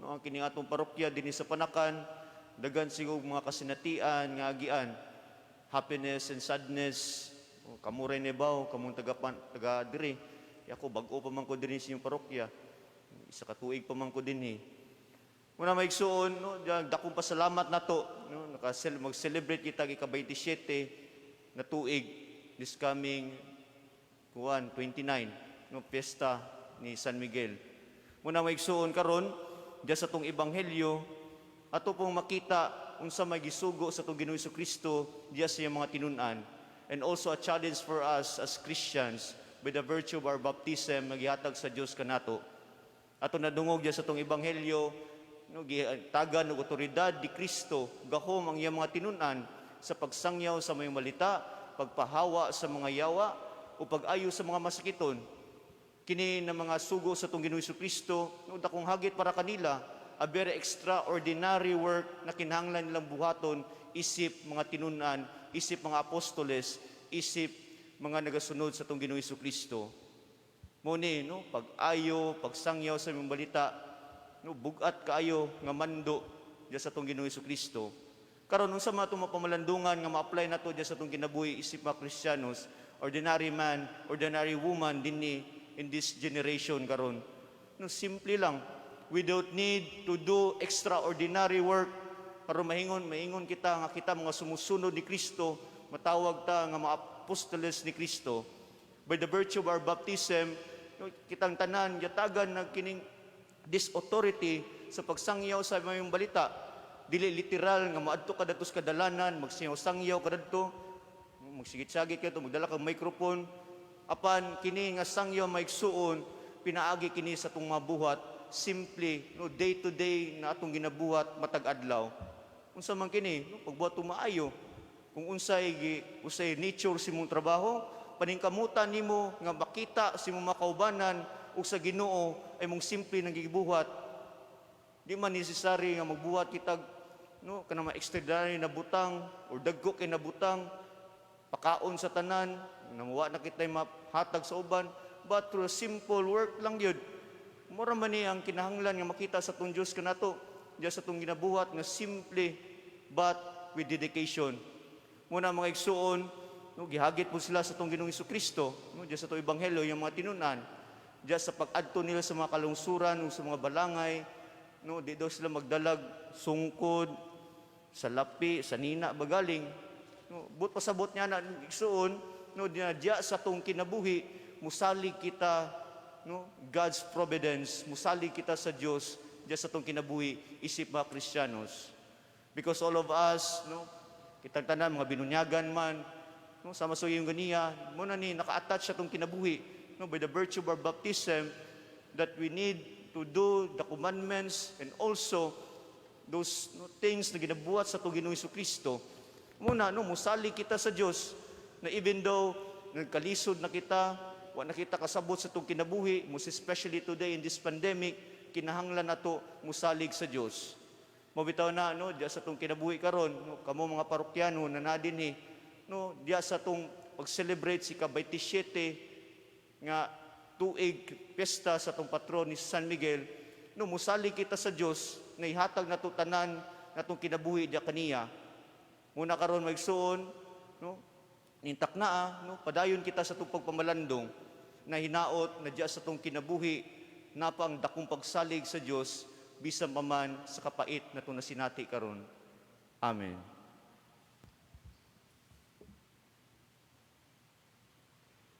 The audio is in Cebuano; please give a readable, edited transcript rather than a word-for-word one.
No, ang kini atong parokya dinhi sa Panacan, daghan siguro mga kasinatian nga agian. Happiness and sadness. O, kamo rin baw, kamong taga diri. Ako bag-o pa man ko dinhi sa inyong parokya. Isa ka tuig pa man ko dinhi. Muna, mga igsuon, no, dakong pasalamat nato, no, mag-celebrate kita ika-27 na tuig this coming kuan 29, no, piyesta ni San Miguel. Muna, mga igsuon, karon diya sa tong ebanghelyo ato pong makita unsa may gisugo sa atong Ginoong Kristo diya sa iyang mga tinun-an and also a challenge for us as Christians by the virtue of our baptism nga gihatag sa Dios kanato. Ato nadungog diya sa tong ebanghelyo, no, gitagan og otoridad ni Kristo, gahom ang iyang mga tinun-an sa pagsangyaw sa maayong balita, pagpahawa sa mga yawa o pag-ayo sa mga masakiton. Kini na mga sugo sa atong Ginoong Kristo, no, dakong hagit para kanila, a very extraordinary work na kinahanglan nilang buhaton isip mga tinun-an, isip mga apostoles, isip mga nagasunod sa atong Ginoong Kristo. Mo ni, no, pag-ayo, pagsangyaw sa maayong balita, no, bugat kaayo nga mando diya sa atong Ginoong Kristo. Karon, unsa man atong mapamalandungan nga ma-apply nato diya sa atong kinabuhi isip mga Kristiyanos, ordinary man, ordinary woman dinhi in this generation karon? No, simple lang. We don't need to do extraordinary work aron maingon kita nga kita mga sumusunod ni Kristo, matawag ta nga mga apostoles ni Kristo. By the virtue of our baptism, no, kitang tanan yatagan na kining this authority sa pagsangyaw sa maayong balita. Dili literal nga maadto ka dadto sa kadalanan, magsingaw-sangyaw ka dadto, magsigit-sagit ka to, magdala kag microphone. Apan kini nga sangyaw, mga igsuon, pinaagi kini sa atong mabuhat, simply, no, day to day na atong ginabuhat matag adlaw. Unsa man kini, no, pagbuhat maayo. Kung unsay nature sa imong trabaho, paningkamutan nimo nga makita sa imong mga kaubanan ug sa Ginoo ay mong simple nang gibuhat. Di man necessary nga magbuhat kitag, no, kanang mga extraordinary na butang or dagko kay na butang, pakaon sa tanan, namuwa na kita'y mahatag sa uban, but through simple work lang yun. Mura man ni ang kinahanglan nga makita sa atong Diyos kanato, diya sa atong ginabuhat nga simple but with dedication. Muna, mga igsuon, no, gihagit po sila sa atong Ginoong Kristo, no, diya sa atong ebanghelyo, yung mga tinunan, diya sa pag-adto nila sa mga kalungsuran o sa mga balangay, no, di daw sila magdalag sungkod, sa lapi, sa nina bagaling. No, but pasabot niya na, igsuon, no, diya, diya sa atong kinabuhi, musalig kita, no, God's providence, musalig kita sa Dios diya sa atong kinabuhi isip mga Kristiyanos. Because all of us, no, kitang tanan mga binunyagan man, no, sama sa iyong ganiya, mo na ni naka-attach sa atong kinabuhi, no, by the virtue of our baptism that we need to do the commandments and also those, no, things na ginabuhat sa atong Ginoong Kristo. Muna, no, musalig kita sa Dios na even though nagkalisod na kita, wa na kita kasabot sa atong kinabuhi, most especially today in this pandemic, kinahanglan nato musalig sa Dios. Mabitaw na, no, diya sa atong kinabuhi karon, no, kamo mga parokyano na naa dinhi, no, diya sa atong pag-celebrate si ka-27 nga tuig piyesta sa atong patron ni San Miguel, no, musalig kita sa Dios na ihatag nato tanan natong kinabuhi diya kaniya. Muna karon, mga igsuon, no, nintak na, no, padayon kita sa atong pagpamalandong na hinaot na diya sa atong kinabuhi napang dakong pagsalig sa Dios bisan pa man sa kapait na itong nasinati karon. Amen.